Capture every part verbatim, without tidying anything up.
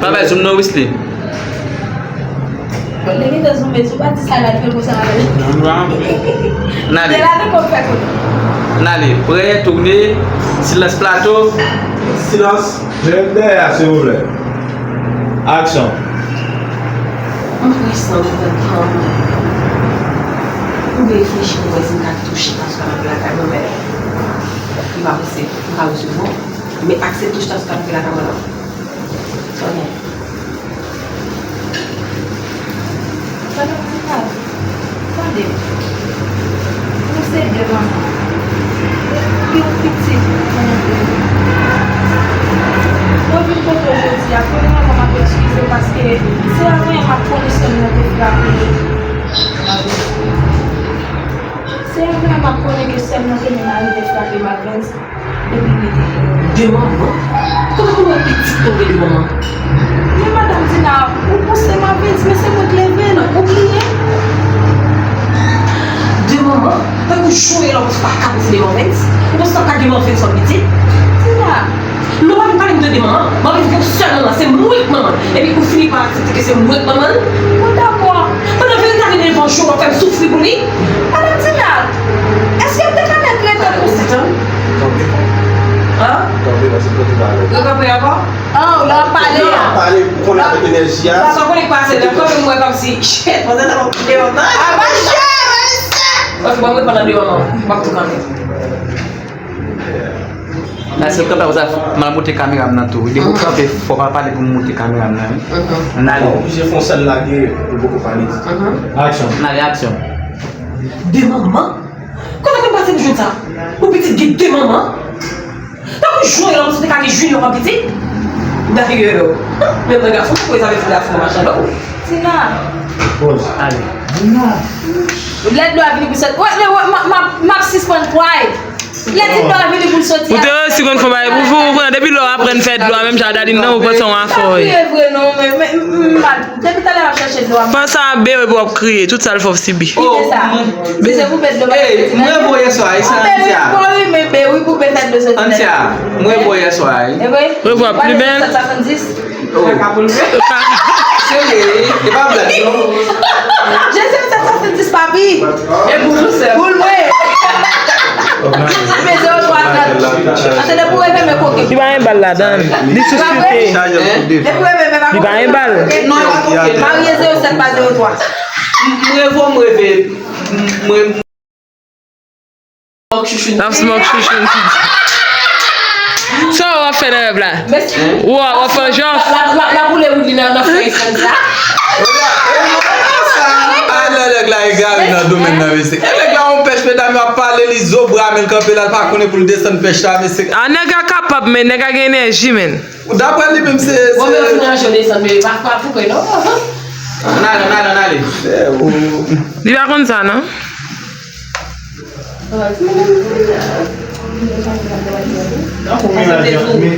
Pa bay zoom non, Wesley. Bon, li gentan zoome, si w pa di sa la, li fè konsa avè l. N ale. N ale, prè, tounen, silans plato. Silans. Jere dèyè a, silvouplè. Aksyon. Mwen prese nan mitan tan. Ou reflechi pou wè si m ka touche ta sou kanapè lakay mwen, men li pa posib, m pa resevwa. Men aksepte touche ta sou kanapè lakay mwen non. Sonya. Tande m ti pale. Tande m. Nou se de manman. Gen yon pitit pou nou de. Mwen vin kote w jodi a, premyèman, m ap eskize paske se avanyè m ap konnen sè m nan te frape. Se avanyè m ap konnen ke sè m nan te menm arive frape Marvens. Epi li te gen de manman? Kote pou wè pitit tonbe de manman? Men madanm Dina, ou pouse Marvens, men se mwen k leve l, ou bliye? De manman? Tankou jwe lòt pa ka pouse de Marvens? Ou panse w ka gen Marvens kòm pitit? Dina! Non, pa vin pale m de de manman. Marvens gen yon sèl manman, se mwen k manman l. Epi ou fini pa aksepte ke se mwen k manman l? Mwen dakò. Pandan verite a vin leve yon jou, w ap fè m soufri pou li? Madanm Dina! Èske m te ka mèt rete konsa? Tanpri. Tanpri. An? Tanpri, paske kote pa lè. Yo kanpe ankò? An, w la ap pale a. Pale pou konn avèk enèji a. Sa w konnen k pase, lè kanpe m wè kòmsi, shit, pandan sa m ap kite yon tan. A, mache, mesye! Ok, bon, mwen pandan de manman, m ap tou kanpe. Nan se kanpe konsa, m al moute kamera m nan tou. Depi w kanpe, fò w pa pale pou m moute kamera m nan, wi. N ale. Oblije fè yon sèl lage pou poko pale. Aksyon. N ale, aksyon. De manman? Kote konn pase m jwenn sa? Yon pitit gen de manman? Tankou jwe la, m santi ka gen Junior kòm pitit. Dayè, menm nan gason, pou rezave fou gason machann lò. Tina. Pòz. Ale. Dina. Lè dlo a vini pou sòti. Wè, wè, wè, m ap, m ap, m ap sispann kwè. Lè ti dlo a vini pou l soti. Ou te resi konn fè bagay pou fou, ou pran depi lè w aprann fè dlo a, menm jan Daddy nan, ou panse w afò. Pa kriye vre non, men, men, m, m mal pou. Depi talè m ap chèche dlo a. Panse a bebe pou w ap kriye, tout sa l fè w sibi. Kite sa. Si se pou bebe dlo m ap fè ti nèg. Mwen voye swa, e sa Antia. Bon, wi, men, ben, wi, pou bebe dlo soti. Antia, mwen voye swa, e. E vre? Revwa, pli bèl. Oh. Serye, e pa blag non. Jezi, mwen sa sèt san dis papi. E boul ou sèl. Boul mwen. Mwen zewo twa trant. Atè depi w reve men koke. Li pa gen bal ladan. Li sou site. Depi w reve men pa koke. Li pa gen bal. Non, e pa koke. Marye zewo sèt pa zewo twa. M reve, m reve. M, m, Smoke chouchoune. N ap smoke chouchoune. Sa w ap fè nan rèv la? Ou w ap fè jan? L ap boule wood li nan fèy sèl sa. A lè nèg la egare nan domèn nan, mesye. E nèg la yon pèch, medam yo ap pale, li zo bra men l kanpe la, l pa konnen pou l desann pèch la, mesye. A nèg la kapab, men nèg la gen enèji, men. Daprè li menm, se. Bon, men ou fin ranje w desann, men pa, pa koupe non. Ann ale, ann ale, ann ale. Li pa konn sa, non?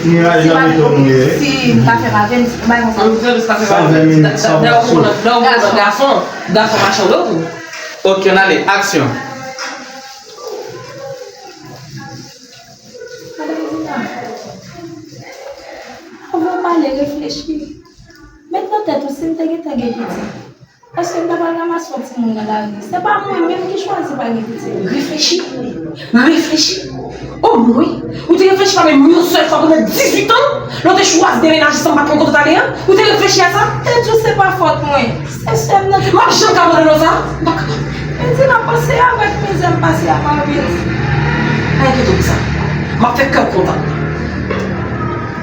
Miraj nan mitan nou ye. Si m ta fè pa vin, si m bay konsa. San ven mil, san ven sou. Gason, gason machann dlo tou. Ok, ann ale, aksyon. Madanm Dina, avan w pale, reflechi. Met nan tèt ou, si m te gentan gen pitit, èske m ta pral ranmase yon timoun nan lari? Se pa mwen menm ki chwazi pa gen pitit. Reflechi. Reflechi. O mwen, ou te reflechi pa menm yon sèl fwa pandan dizuit an? Lè w te chwazi demenaje san m pa t konn kote w t ale an? Ou te reflechi a sa? Te di w se pa fòt mwen. Se sè m nan ki. M ap janm ka abandone w sa? M pa kapab. Men Dina, panse avèk mizè m pase a Marvens. Pa enkyete w pou sa. M ap fè kè w kontan.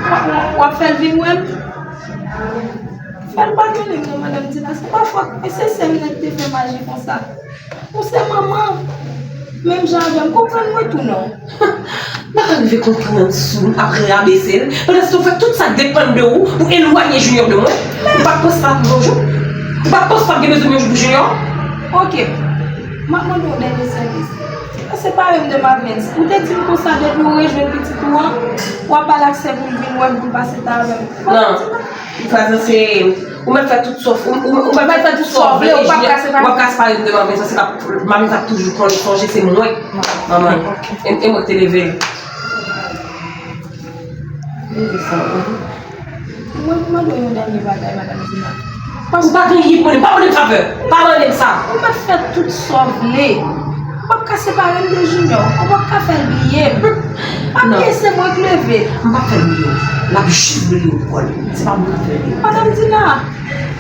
W ap, w ap fè l vin wè m? Fè l padone m non, madanm Dina. Se pa fòt mwen, se sè m nan ki te fè m aji konsa. Ou se manman, menm jan avè m, konprann mwen tou non. M pa ka rive konprann si w ap rabese l, pandan se tan w fè tout sa k depann de ou pou elwanye Junior de mwen. Ou pa t panse sa ap rive yon jou? Ou pa t panse w ap gen bezwen m yon jou pou Junior? Ok, m ap mande w dènye sèvis. Separe m de Marvens. Ou te di m konsa depi w rejwenn pitit ou an, w ap ba l aksè pou l vin wè m, pou l pase tan avè m. Non. Fraz lan se, ou mèt fè tout sa w, ou, ou, ou mèt fè tout sa w vle, ou p ap ka separe m de Marvens, paske Marvens ap toujou konnen, sonje se mwen k manman l. E, e mwen k te leve l. Li di sa, mhm. Mwen mande w yon dènye bagay, madanm Dina. Ou pa gen anyen pou mande m, pa mande m favè. Pa mande m sa. Ou mèt fè tout sa w vle. Ou p ap ka separe m de Junior. Ou p ap ka fè l bliye m. Paske se mwen k leve. M p ap fè l bliye w. L ap jis bliye w pou kò l. Se pa mwen k ap fè l bliye w. Madanm Dina,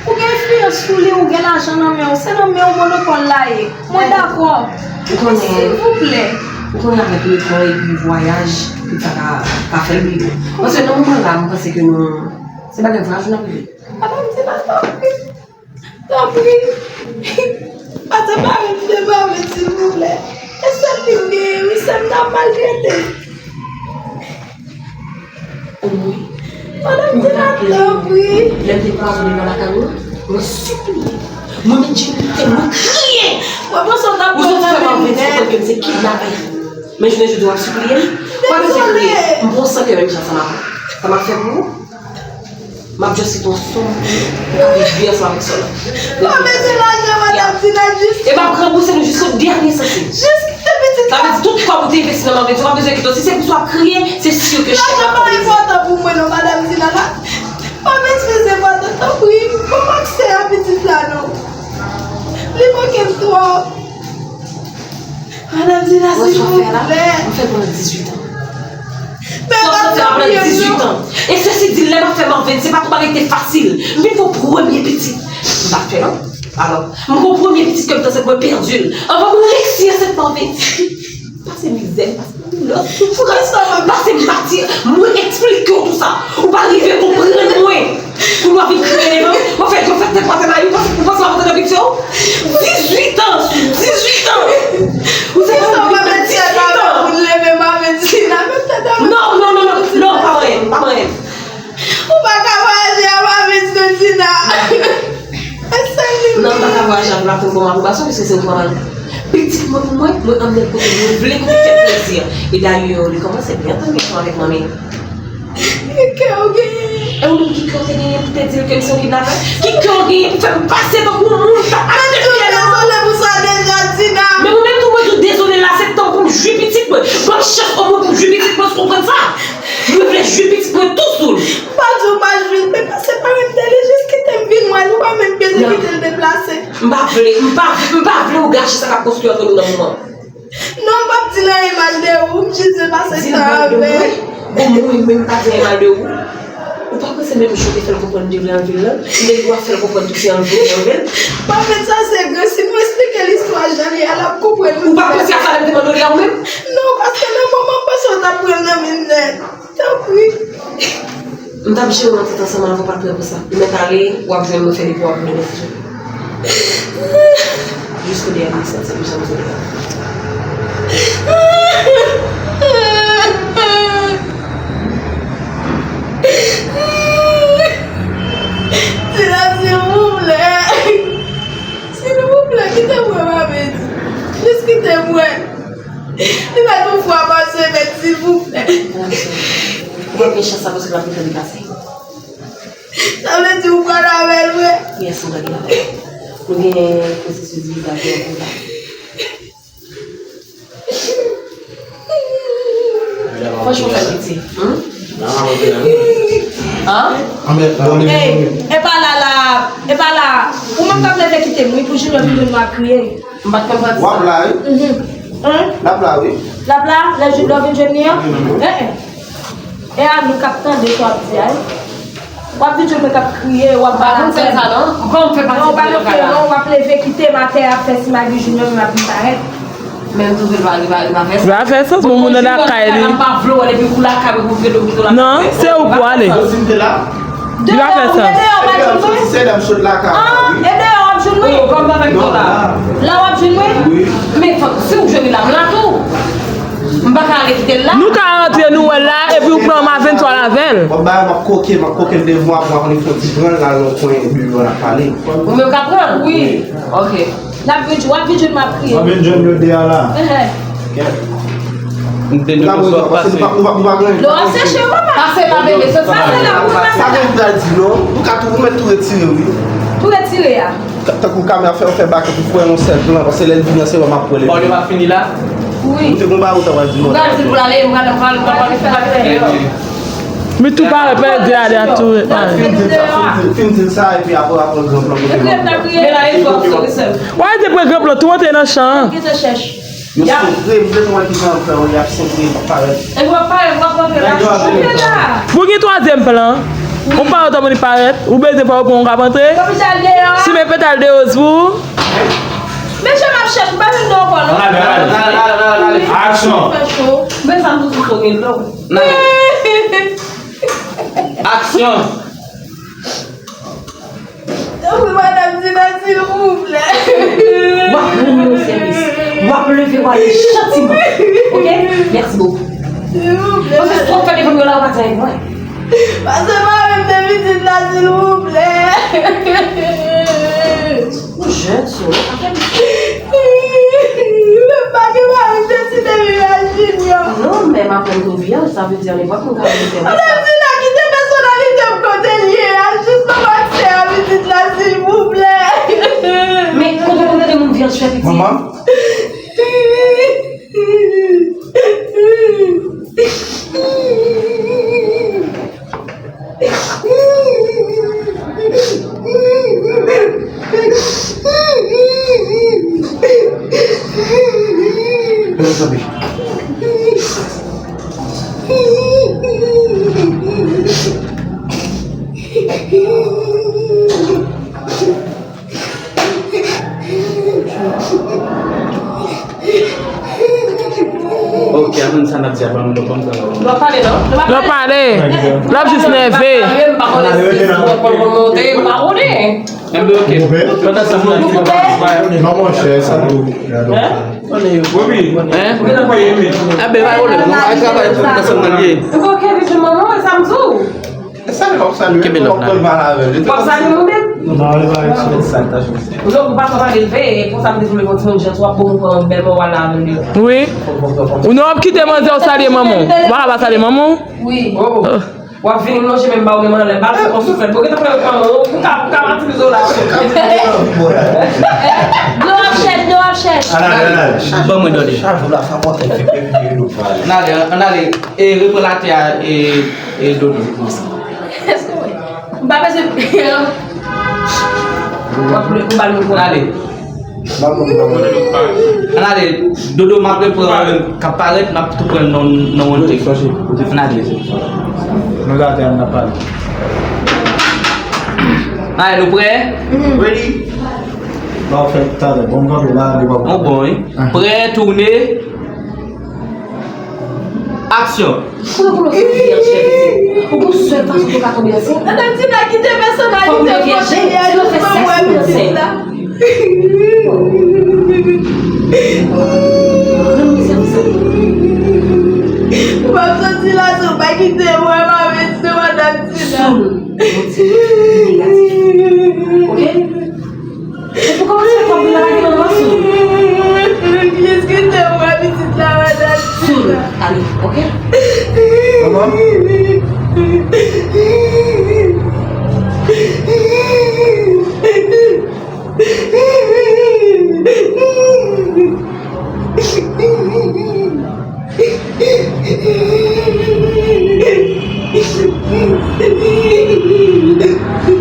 ou gen enfliyans sou li, ou gen lajan nan men w. Se nan men w monopòl la ye. Mwen dakò. Ou konnen, silvouplè. Ou konnen avèk lekòl epi vwayaj, tout sa ka, ka fè l bliye. Paske nan moman la, mwen panse ke nou, se bagay vwayaj nou ap rive. Madanm Dina, tanpri. Tanpri. Pa separe m de Marvin, silvouplè. E sèl li m genyen, wi, sèl m t ap maltrete. Omwen. Madanm Dina, tanpri. Lè m te pase devan lakay ou, mwen sipliye. Mwen met jenou, mwen kriye. Mwen panse w t ap pran nan men m nèt. Ou sot fè m anvi di konprann ke m se kidnapè. Men jounen jodi a w ap sipliye m. Ou pa bezwen kriye. M pran san ke menm jan sa m ap, sa m ap fè pou ou. M ap just kite yon sòm pou ou, pou w ka viv byen ansanm avèk sòm nan. Pa bezwen lajan, madanm Dina, jis. E m ap ranbouse nou jiska dènye santim. Jis kite pitit la. Sa vle di tout kòb ou te envesti nan Marvin, ou pa bezwen kite. Si se pou sa w ap kriye, se si ke chèk la pa enpòtan pou mwen non, madanm Dina. Pa mezwez enpòtan, tanpri, ban m aksè a pitit la non. Li manke m twòp. Madanm Dina, silvouplè. Ou wè sa w fè la? M fè l pandan dizuit an. Sa w fè la pandan dizuit an. E sesi di, lè m ap fè Marvin, se pa t yon bagay ki te fasil. M vin fè yon premye pitit. M pa t fè non. Alò, m gen yon premye pitit ke m panse mwen pèdi l. Anvan m reyisi ansent Marvin. Pase mizè, pase doulè, soufrans, pase mati. Mwen eksplike w tou sa. Ou pa rive konprann mwen. Pou nou ap vin kriye devan m, w ap fè, w ap fè tèt pase mayi, ou panse, ou panse w ap antre nan pik yo? Dizuit an, dizuit an! Ou se yon moun de dizuit an! Non, non, non, non, non, pa manyen m, pa manyen m. Ou pa ka vwayaje a Marvin, Dina. Non, m pa ka vwayaje avè l, l ap vin bon apwobasyon, piske se ou ki papa l. Pitit mwen pou mwen, mwen anmèt kote mwen vle pou fè plezi. E dayè, li kòmanse byen tann gason avèk manmi. Ki kè w genyen? E ou menm ki kè w te genyen pou te di l ke m se yon kidnapè? Ki kè w genyen pou fè m pase tankou yon moun k ap achte fiyèl la? Dezole pou sa deja, Dina. Men ou menm tou mwen di w dezole la, se tan pou m jwi pitit mwen. Ban m chans omwen pou m jwi pitit mwen, w konprann sa? Mwen vle jwi pitit mwen tou sou l. M pa di w pa jwi l, men pa separe m de li, jis kite m vin wè l, ou pa menm bezwen kite l deplase. M pa vle, m pa, m pa vle w gache sa k ap konstwi ant nou nan moman. Non, m p ap di l anyen mal de ou, m jis vle pase tan avè l. Bon, mwen menm m pa di anyen mal de ou. Ou pa panse menm jan w te fè l konprann m te vle anlve l lan, m te dwe fè l konprann tou se anlve l, anlve l. Pafèt sa se gran, si nou eksplike l istwa jan li ye a, l ap konprann nou. Ou pa panse a sa lè m te mande w li a ou menm? Non, paske nan moman m panse w t ap pran l nan men m nèt. Tanpri. M t ap jere w nan tèt ansanm avè w, pa t prè pou sa. Ou mèt ale, w ap jwenn mwen fè depo w ap vin nan tèt ou. Jisko dèyè m santi m janm sou dèyè. Sila, silvouplè. Silvouplè, kite mwen, Mamit. Jis kite mwen. Li mèt yon fwa pa semèn, silvouplè. Ou p ap gen chans sa paske l ap refè li pase. Sa vle di ou pral avè l vre? Yes, m pral avè l. Nou gen pwosesis viza ki an kouza. Franchman, fè piti. Hein? Hein? Ey, e pa la la, e pa la. Ou menm k ap leve kite m, wi, pou Junior vin jwenn mwen ap kriye. M pa t konn pati sa. W ap la, wi. Mhm. Hein? L ap la, wi. L ap la, lè jou lè w vin jwenn li an? Mhm. Eh, eh. E a nou k ap tande sa w ap di a, wi. W ap vin jwenn mwen k ap kriye, w ap ba la tèt. Ou pa konn fè sa, non? Kòman w fè pati de bagay la? Non, w ap leve kite m atè a, ap fè si Maggie Junior, men m ap vin parèt. Men m twouve l pa, li pa, li pa fè sans. Li pa fè sans, bon, moun nan lakay li. M pa vle w ale, epi ou lakay ou, ou vle w kite w lakay. Non, se ou pou ale. Li pa fè sans. Dehors, e dehors, w ap jwenn mwen. Ah, e dehors, w ap jwenn mwen. Oh, kòm pa fè kò la. La, w ap jwenn mwen. Men, si w jwenn la, m la tou. M pa ka ale kite l la. Nou ka rantre, nou wè l la, epi ou pran Marvin, w al avè l. Bon, ba, m ap koke, m ap koke l devan, apre w ap vin fè yon ti pran l, al nan yon kwen, epi w ap pale. Ou menm ka pran l? Wi. Ok. N ap vin, w ap vin jwenn m ap kriye. W ap vin jwenn yo de a la. Ehe. M te di w sou ap pase. Lò ap seche, papa. Pase la, bebe, se sa. Pase la, wi, pase la. Sa gen m pral di, non? Nou ka tou, ou mèt tou retire, wi. Tou retire a. Tankou kamera fè, fè bak pou fè yon sèl plan, paske lè l vini an, se lè m ap pran l. Bon, yo pa fini la? Wi. Ou te gon bagay ou ta pral di, non? M pral di l pou l ale, m pral, m pral, m pral, m pral fè l. Li tou parèt, pa di ale a tou parèt. Fin di l sa, fin di l sa, epi apre, apre gran plan pou te. Men la, e fò, sou sèl. Wè, te pran gran plan, tou antre nan chan an. Kite chèch. Yo sou vre, m te wè ki jan l fè yo, y ap sentre, y ap parèt. E w ap parèt, w ap rantre la. Pou gen twazyèm plan, ou pa wè kòman li parèt, ou bezwen fè yo pran yon k ap antre. Si men petal de woz pou ou. Mesye, m ap chèch, m pa vin non ankò, non. Aksyon. Fè cho. Men sa m toujou so gen dlo. Aksyon. Tanpri, madanm Tina, silvouplè. W ap rann mwen sèvis. W ap leve, w ale jantiman. Oke? Mèsi bokou. Silvouplè. Paske si w ap fè devan m yo la, w pa di anyen pou mwen. Pase mari m de pitit la, silvouplè. Ou jèn, so, afè misye. Menm pa gen mari, m deside viv ak Junior. Non, men m aprann tou vyèj, sa vle di nenpòt moun ka vin fè mwen sa. Madanm Tina, kite pèsonalite m kote l ye a, jis ban m aksè a pitit la, silvouplè. Men, kote w konn tande moun vyèj fè pitit? Manman. Ok, aprann sa n ap di a, pa mwen, pa mwen. L ap pale, non? L ap pale. L ap jis nève. M pa konnen si w ap konn monte, m pa konnen. Enben, ok. Pandan sa, m ap di. Non, monchè, sa tou. Hein? Hein? Enben, pa pwoblèm, non. Al travay, pandan sa, m ap di. Ok, vin jwenn manman, e sa m di w. Kenbe lòv la. W ap salye mwen menm? Non, li pa eksprè. Ou pa tande l veye, e konsa m te vle yon timoun jan, w ap bon pou yon bèl mò w al avè l yo. Wi. Ou non, w ap kite manzè w salye manman w. Ou pa ka pa salye manman w? Wi. W ap vini m lonje men m ba w men m anlè, ba l fè konsouflèt. Bon, gentan fè manman w, pou ka, pou ka matirize w la. Dlo ap chèch, dlo ap chèch. Ban mwen dòle. N ale, n ale. E repran latè a, e, e Dodo. M pa bezwen. W ap vle pou m ba l mikwo. N ale. N ale. Dodo, m ap repran k ap parèt, m ap tou pran nan, nan yon tek. N ale. Nou latè a, n ap pale. N ale, nou prè? Ready? Ba w fè talè. Bon, m kanpe la, li w ap. Bon, bon, wi. Prè, tounen. Aksyon. Kote pou nou fè vyèj fè pitit? Ou gon sèl fason pou w ka tonbe ansent. Madanm Tina, kite pèsonalite m kote li a, jis pou m wè pitit la. Ou p ap soti la san w pa kite m wè m avèk madanm Tina. Sou nou, Bondye, negatif. Oke? E pou kòmanse, fò m vin lage nan mas ou. Jis kite m wè pitit la, madanm Tina. Sou nou, ale, oke? Manman.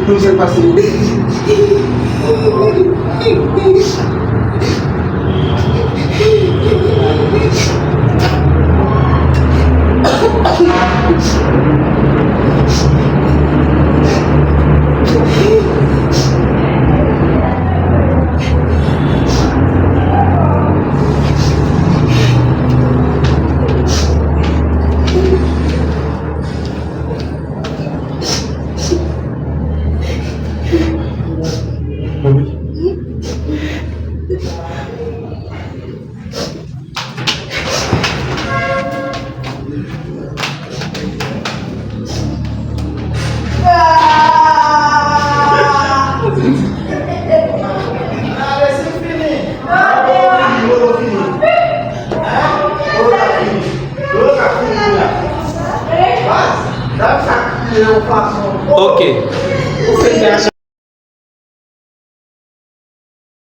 Nou se pase. Ok.